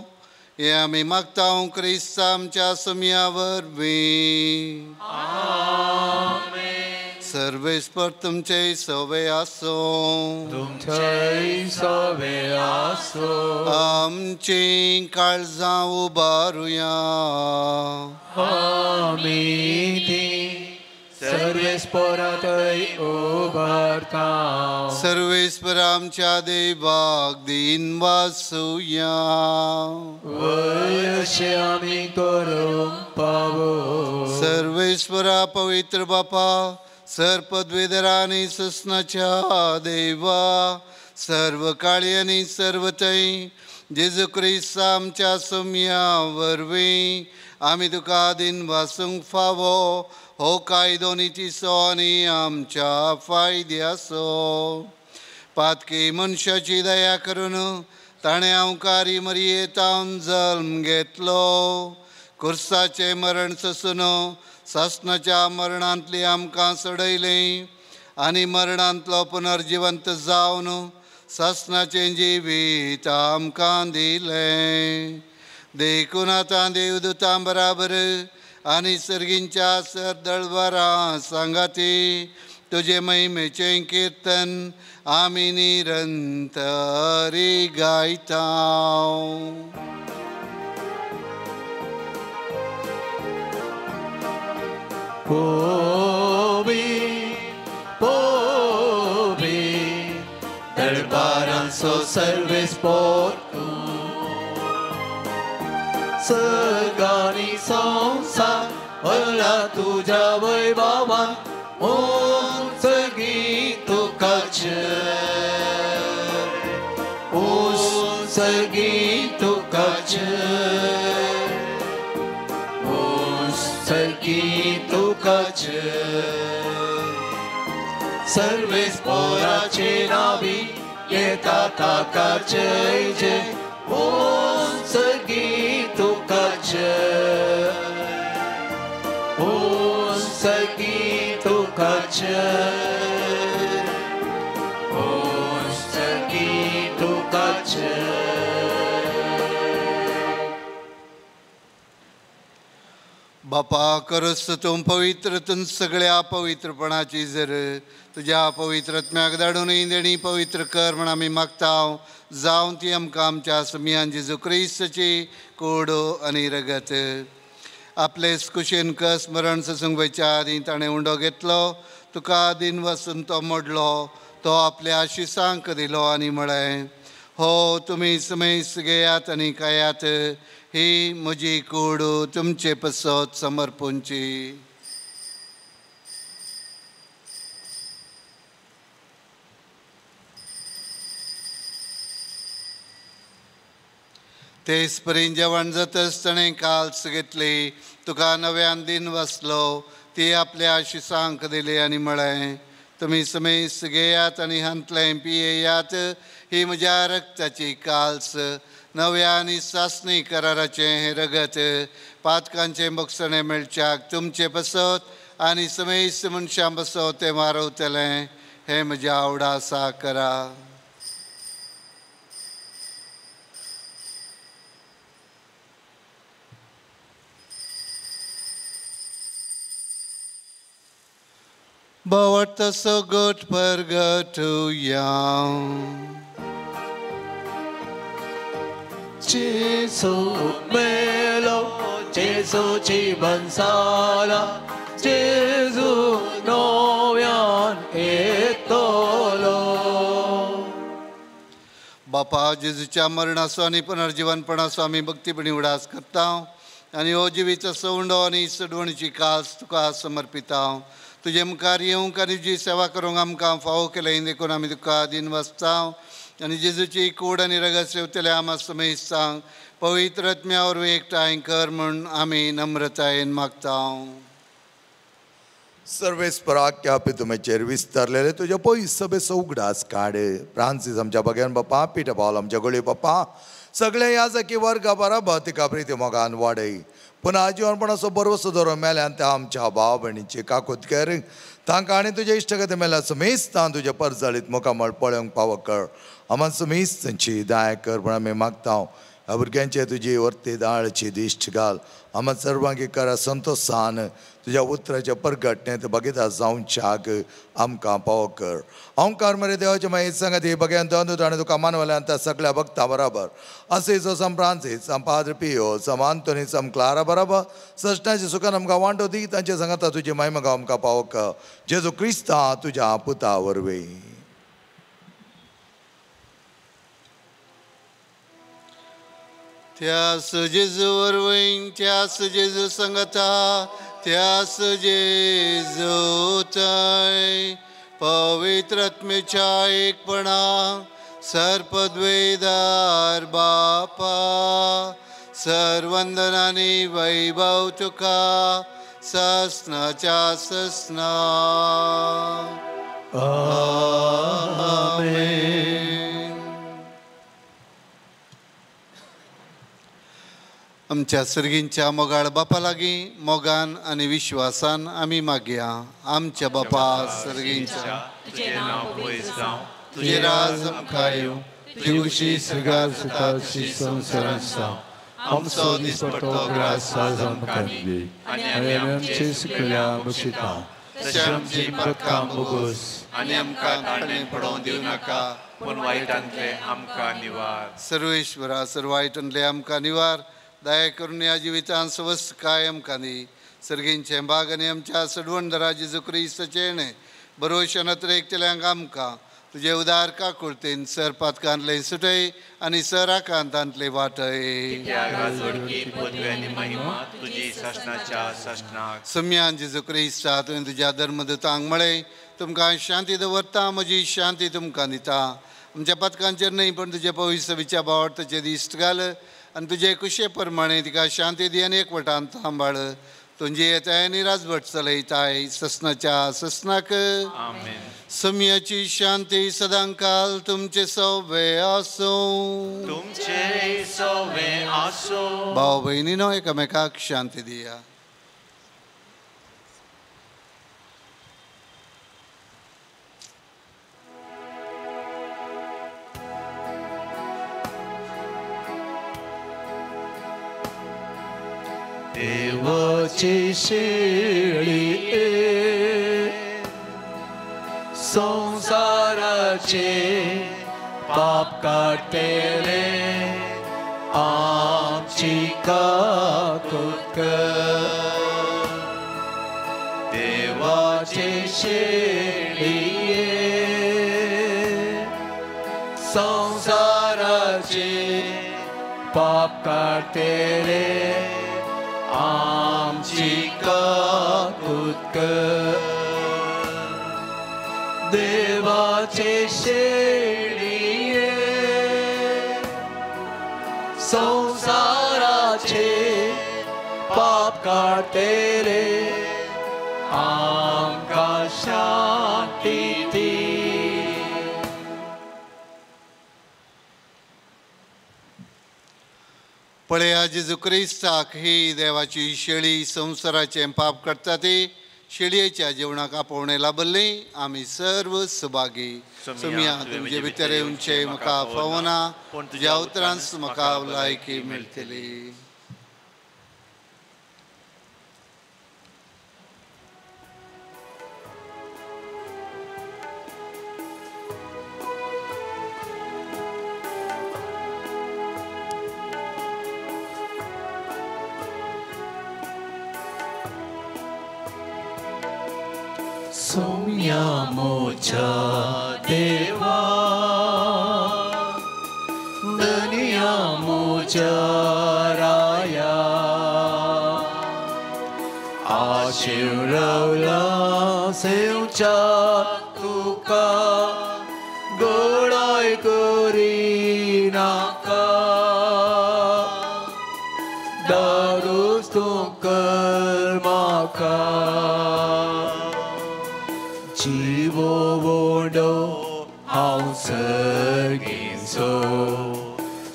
हें आमी मागता क्रिस्त आमच्या सुमया वरवीं. सर्वेस्पर तुमचे सवे आसूं. तुमचे सवे आसूं. आमची काळजां उबारुया. आमी ती सर्वेस्परातय उबारता. सर्वेस्पर आमच्या देवाक दीन वासुया. वयशे आमी करूंक पावो. सर्वेस्परा पवित्र बापा सर पदवेधरा आनी ससनाच्या देवा सर्व काळी आनी सर्व थंय जेजू क्रिस्त आमच्या सुमया वरवीं आमी तुका दीन वासूंक फावो हो कायदो नितीचो आनी आमच्या फायद्याचो. पातकी मनशाची दया करून ताणें अवकारी मरयेतावन जल्म घेतलो, कुर्साचें मरण सोसून सासणाच्या मरणांतली आमकां सोडयलें आनी मरणांतलो पुनर्जिवंत जावन सासणाचें जिवीत आमकां दिलें. देखून आतां देवदूतां बराबर आनी सर्गींच्या सरदळवारां सांगाती तुजे महिमेचें किर्तन आमी निरंतरी गायता. पोवी पोवी दरबारांचो सर्वेस्पर तूं, सर्गानी संवसार भरला तुज्या वैभवान, उंचगी तुका जय, उंचगी तुका जय, उंचगी तुका जय. सर्वेस्पराचे नावी येता ताका जय जय, उंचगी तुका जय, उंचगी तुका जय, उंचगी तुका जय. बापा करस तूं पवित्र तूं सगळ्या पवित्रपणाची जर तुज्या पवित्रत्म्याक धाडून देणी पवित्र कर म्हण आमी मागता. जावन ती आमकां आमच्या सुमयान जेजू क्रिस्तची कोड आनी रगत. आपले कुशीन कस मरण सोसूंक वयच्या आदीं ताणें उंडो घेतलो, तुका दीन वसून तो मोडलो, तो आपल्या आशिसांक दिलो आनी म्हळें, हो तुमी समेस घेयात आनी खायात, ही म्हजी कूड तुमचे पसत समर्पूंची. तेच परीन जेवण जातच ताणें काल्स घेतली, तुका नव्यान दीन वाचलो, ती आपल्या आशिसांक दिली आनी म्हळें, तुमी समेस घेयात आनी हांतलें पियेयात, ही म्हज्या रक्ताची काल्स, नव्या आनी सासणी कराराचें हें रगत पातकांचें बक्षणें मेळच्याक तुमचे पसत आनी समेस मनशां पसत तें वारवतलें. हें म्हज्या आवडा करा. भावार्थ सगट परगटुया. जेजू मेलो, जेजू जीवन जाला, जेजू नव्यान येतलो. बापा जेजूच्या मरणाचो आनी पुनर्जीवनपणाचो आमी भक्तीपणी उडास करता आनी हो जिवीचो सवंडो आनी सडवणीची कास तुका समर्पिता. तुजे मुखार येवंक आनी तुजी सेवा करूंक आमकां फावो केलें देखून आमी तुका दीन वाचता आनी जेजूची कूड आनी रगत सेवतले आमा समेस्तांक पवित्र आत्म्या वरवीं एकठांय कर म्हूण आमी नम्रतायेन मागता. सर्वेस्पराक्या पितुमेचेर विस्तारलेले तुज्या पयस सभेचो उगडास काड. फ्रांसीस आमच्या बग्यान बापा, पिटर पावल आमच्या गोळी बापा, सगळे याजकी वर्गा बराबर तिका प्रिती मोगान वाडय. पुन्हा आजीवनपणाचो बरवसो दवरून मेल्यान त्या आमच्या भाव भयणीची काकूत कर. तांकां आनी तुज्या इश्टगती मेल्या सुमेस्तान तुज्या परजळीत मुखामळ पळोवंक पावो कर. आमान सुमेस्त तांची दाय कर म्हूण आमी मागता. ह्या भुरग्यांचे तुजी वर्ती दाळची दिश्ट घाल. आमा सर्वांगी करा संतोशान तुज्या उतराच्या परगटणेंत भगिता जावच्याक आमकां पावो कर. ओंकार मरे देवाचे मागीर सांगात ही बग्यान दोन आनी तुका मानवल्यान त्या सगळ्या भक्ता बराबर असेच सम फ्रांसीस सम पाद्र पियो सम आंतोनी सम क्लारा बराबर सश्टाचे सुखान आमकां वांटो दी. तांचे सांगाता तुजी मायमगां आमकां पावो कर. जेजू क्रिस्ता तुज्या पुता वरवीं. त्यास जेजू वरवीं, त्यास जेजू संगता, त्यास जेजू थंय पवित्र आत्म्याच्या एकपणा सर्पद्वेदार बापा सर्वंदनानी वैभव तुका ससनाच्या ससना. आमेन. आमच्या सर्गींच्या मोगाळ बापा लागीं मोगान आनी विश्वासान आमी मागया. आमच्या बापा सर्गींच्या, तुजें नांव पवित्र जावं, तुजें राज आमकां येवं, तुजी खुशी स्वर्गार जाता तशी संवसारांत जावं. आमचो दिसपट्टो ग्रास आज आमकां दी आनी आमी आमचे सुकल्या बक्षिता तशें आमची पातकां बोगोस आनी आमकां ताणें पडोवंक दिवं नाका, पूण वायटांतलें आमकां निवार. सर्वेश्वरा, सर्व वायटांतलें आमकां निवार. दया करून ह्या जिवितांत स्वस्थ काय आमकां दी. सर्गींचें भाग आनी आमच्या सडवणदारा जेजू क्रिस्ताचें येणें बरोवशें एकतल्यांक आमकां तुजे उदार काकुळतेन सर पातकांतले सुटय आनी सर आकांतांतले वाटय. सम्यान जेजू क्रिस्ता तुवें तुज्या धर्मदूतांक म्हळें, तुमकां शांती दवरता, म्हजी शांती तुमकां दिता. आमच्या पातकांचेर न्हय पण तुजे पवित्र भावार्थाचेर दिश्ट घाल आनी तुजे कुशे प्रमाणे तिका शांती दी आनी एकवटान सांबाळ. तुंजी येताय आनी राजवट चलयताय ससनाच्या ससनाक. सम्याची शांती सदांकाल तुमचे सवे आसूं. तुमचे सवे आसूं. भाव भयणीनो एकामेकाक शांती दिया. देवाची शेळी संसाराचे पाप काडटले आमची काकूत कर. देवाची शेळी संसाराचे पाप काडटले आमची काकूत कर. देवाचे शेळये संसाराचे पाप काडटले आमकां शांती दी. पळया जेजू क्रिस्ताक ही देवाची शेळी संवसाराचें पाप काडटा ती शेळयेच्या जेवणाक आपोवणें लाभल्ली आमी सर्व सुभागी. सुमिया तुमचे भितर येवचें म्हाका फावना, पूण तुज्या उतरांच म्हाका लायकी मेळटली. सोम्या मोच्या देवा दनिया मोच्या राया आशिवरवला सेवच्या तुका गळाय करी नाका. म्हाका जिवो वोडो हांव सर्गीचो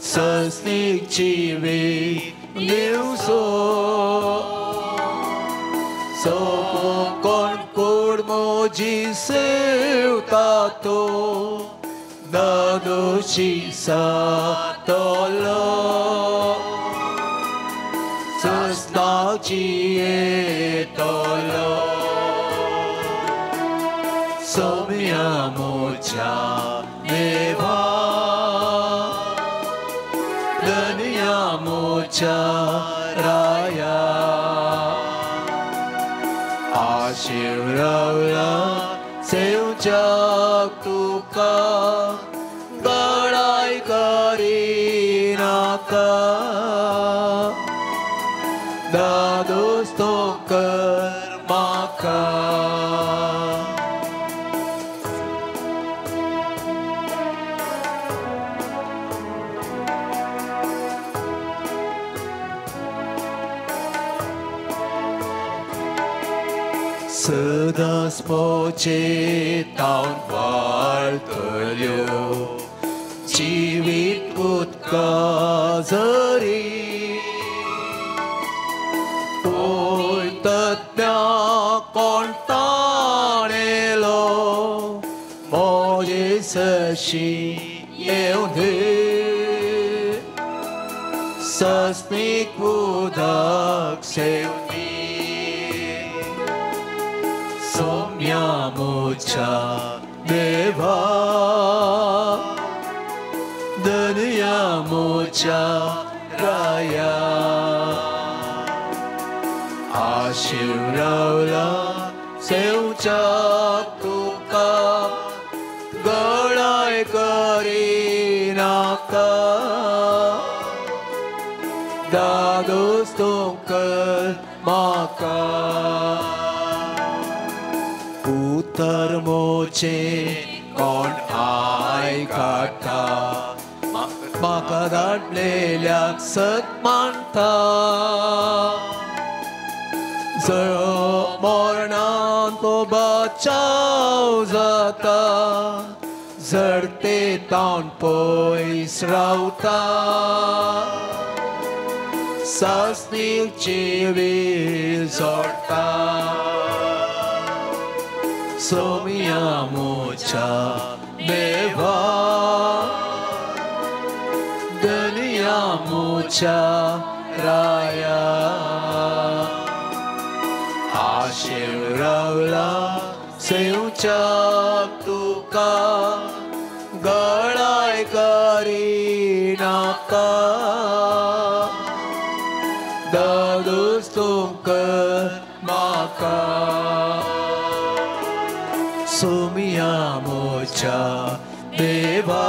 सस्नीक जिवीत दिवचो सोंपो कोण कोण म्हजी सेवता तो दादोशी सातलो सस्नाची येतलो सोम्या म्हज्या देवा धन्या म्हज्या राया आशिर्वादा सेवच्याक तुका गळाय करिनाका दादोस तो कर म्हाका सदांच म्हजे तावन वाळटल्यो जिवीत उदका झरी पळयतल्या कोण ताणेलो म्हजे सरशी येवन सस्नीक उदक सेवनी सोम्या म्हज्या देवा धन्या म्हज्या राया आशिर्वादा सेवच्याक तुका गळाय करिनाका दादोस तूं कर म्हाका उतर म्हजें कोण आयकता म्हाका धाडलेल्याक सत मानता जळो मरणान तो बचाव जाता जडते तावन पयस रावता सासणीक जिवीत जोडटा सोम्या म्हज्या देवा धन्या म्हज्या राया आशिर्वादा सेवच्याक तुका गळाय करिनाका दादोस तूं कर म्हाका सोम्या म्हज्या देवा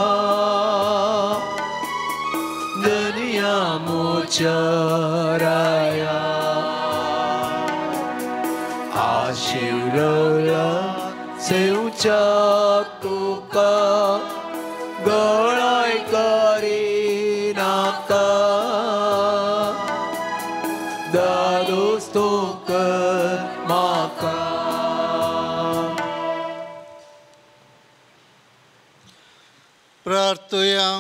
धन्या म्हज्या राया आशिर्वादा सेवच्याक तुका गळाय करिनाका दादोस तूं कर म्हाका. प्रार्थुया.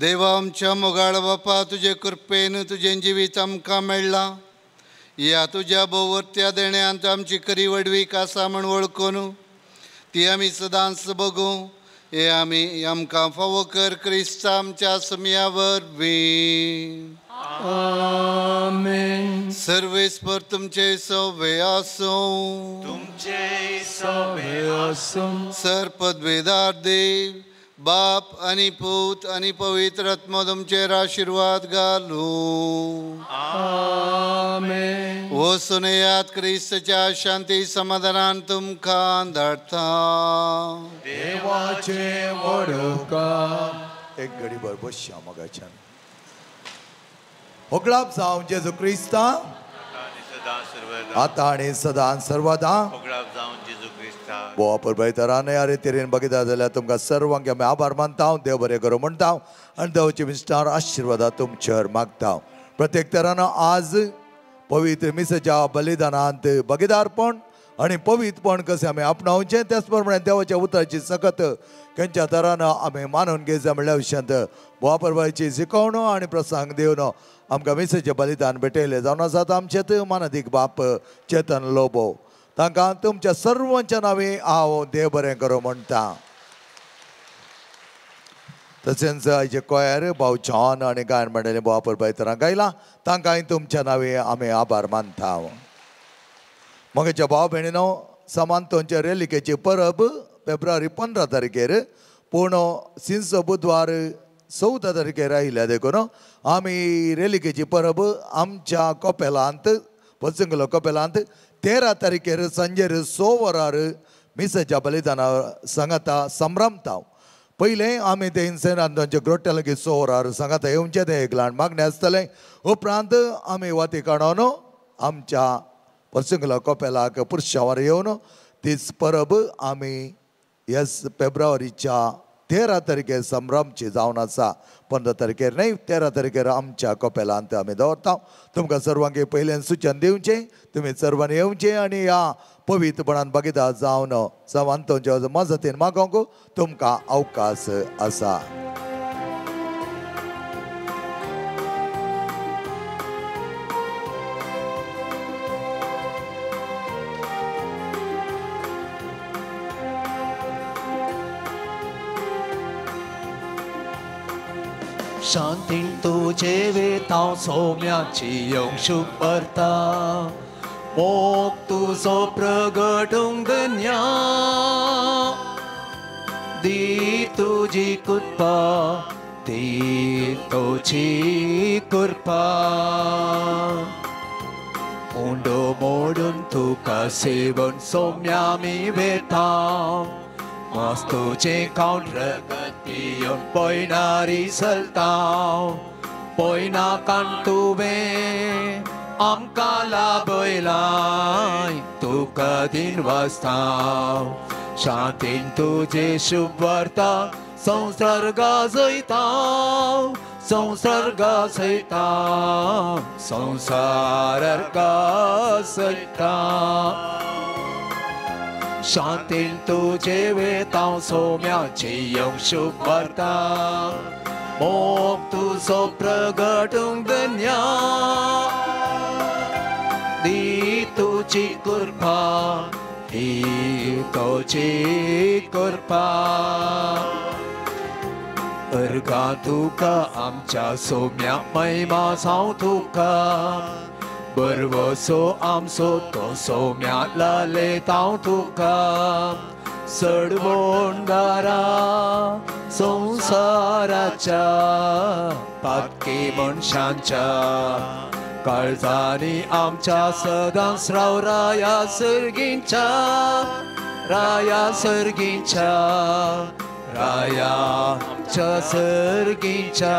देवा आमच्या मोगाळ बापा, तुजे कृपेन तुजें जिवीत आमकां मेळ्ळां. ह्या तुज्या भोवरत्या देण्यांत आमची खरी व्हडवीक आसा म्हूण वळखून ती आमी सदांच बगूं. हे आमी आमकां फावो कर क्रिस्ता आमच्या सम्या वरवीं. आमेन. सर्वेस्पर तुमचे सवे आसूं. तुमचे सवे आसूं. सर पदवेदार देव बाप आनी पूत आनी पवित्र आत्मो तुमचेर आशिर्वाद घालूं. आमेन. वचून येयात, क्रिस्तच्या शांती समाधानान तुमकां धाडटा. देवाचे वडका. एक घडी भर बसया मगाच्यान. होगळाप जावं जेजू क्रिस्ता आतां आनी सदां सर्वदा. बोवा परबयतरान अरे तेरेन बघिता जाल्यार तुमकां सर्वांक आमी आभार मानता. देव बरें करूं म्हणटा आनी देवाचे विस्तार आशिर्वादा तुमचेर मागता. प्रत्येक तरान आज पवित्र मिसाच्या बलिदानांत भागीदारपण आनी पवित्रपण कशें आमी आपणावचें, त्याच प्रमाणे देवाच्या उतराची सकत खंयच्या तरान आमी मानून घेवचें म्हणल्या विशयांत बोवा परबाची शिकवणो आनी प्रसंग दिवन आमकां मिसाचें बलिदान भेटयलें जावन आसात आमचें मानादीक बाप चेतन लोबो. तांकां तुमच्या सर्वांच्या नांवी हांव देव बरें करूं म्हणटा. तशेंच आयचे कोयर भाव जॉन आनी गायन मंडळी बोवा परबाय तरां गायला, तांकांय तुमच्या नांवी आमी आभार मानता. म्हज्या भाव भयणीनो, समांतोंच्या रेलिकेची परब फेब्रुवारी 15 तारखेर, पूण सिंचो बुधवार 14 तारखेर आयिल्ल्या देखून आमी रेलिकेची परब आमच्या कपेलांत, पचंगलो कपेलांत 13 तारखेर सांजेर 6 वरार मिसाच्या बलिदाना सांगाता संभ्रमता. पयलें आमी ते सेनांतोंच्या ग्रोट्या लागीं 6 वरार सांगाता येवचें, तें एक ल्हान मागणें आसतलें. उपरांत आमी वाती काडून आमच्या पर्संगला कपेलाक पुरशावार येवन तीच परब आमी येस फेब्रुवारीच्या 13 तारखेर संभ्रमची जावन आसा. 15 तारखेर न्हय, 13 तारखेर आमच्या कपेलांत आमी दवरता. तुमकां सर्वांक पयल्यान सुचन दिवचें, तुमी सर्वांनी येवचें आनी ह्या पवित्रपणान भागीदार जावन सवांतोंच्या मजतीन मागोवंक तुमकां अवकाश आसा. शांतीन तुजे वेतांव सोम्याची येवंक शुभर्ता, मोग तुजो प्रगटूंक धन्या, दी तुजी कृपा, दी तुजी कृपा. उंडो मोडून तुका सेवन सोम्या मी वेतांव, मस्तुचें खावन रगत पिवन पयनारी चलतांव, पयनाकान तुवें आमकां लाभयलाय, तुका दिनवासतांव. शांतीन तुजें शुभवार्ता संवसार गाजयतांव, संवसार गाजयतांव, संवसार गाजयतांव. शांतीन तुजे वेतांव सोम्याची येवंक शुभवार्ता, मोग तुजो प्रगटूंक धन्या, दी तुजी कृपा, दी तुजी कृपा. अर्गां तुका आमच्या सोम्या महिमा जावं तुका, बरवसो आमचो तो सोम्या लालेतांव तुका, सडवोंडारा संवसाराच्या पातकी मनशांच्या काळजांनी आमच्या सदांच राव राया सर्गींच्या, राया सर्गींच्या, राया आमच्या सर्गींच्या.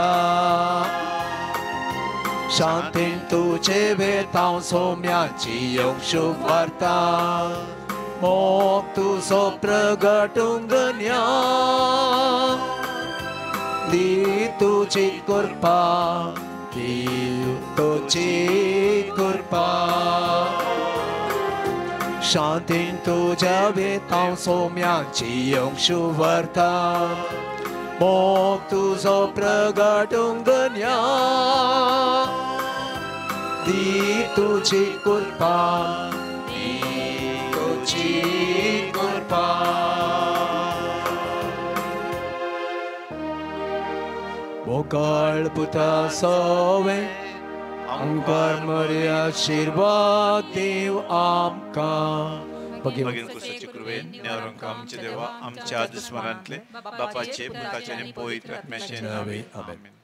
शांतीन तुजे वेतांव सोम्याची येवंक शुभवार्ता, मोग तुजो प्रगटूंक धन्या, दी तुजी कृपा, दी तुजी कृपा. शांतीन तुज्या वेतांव सोम्याची येवंक शुभवार्ता, मोग तुजो प्रगटूंक धन्या, दी तुजी कृपा, दी तुजी कृपा. मोगाळ पुता सोवे आमकां मरे आशिर्वाद दीव आमकां. भगिन कुसाचे कृपेन नेवरोंक आमचे देवा आमच्या दुस्मनांतले बापाचे पुताचे आनी पवित्र आत्म्याचे नांवे आमेन.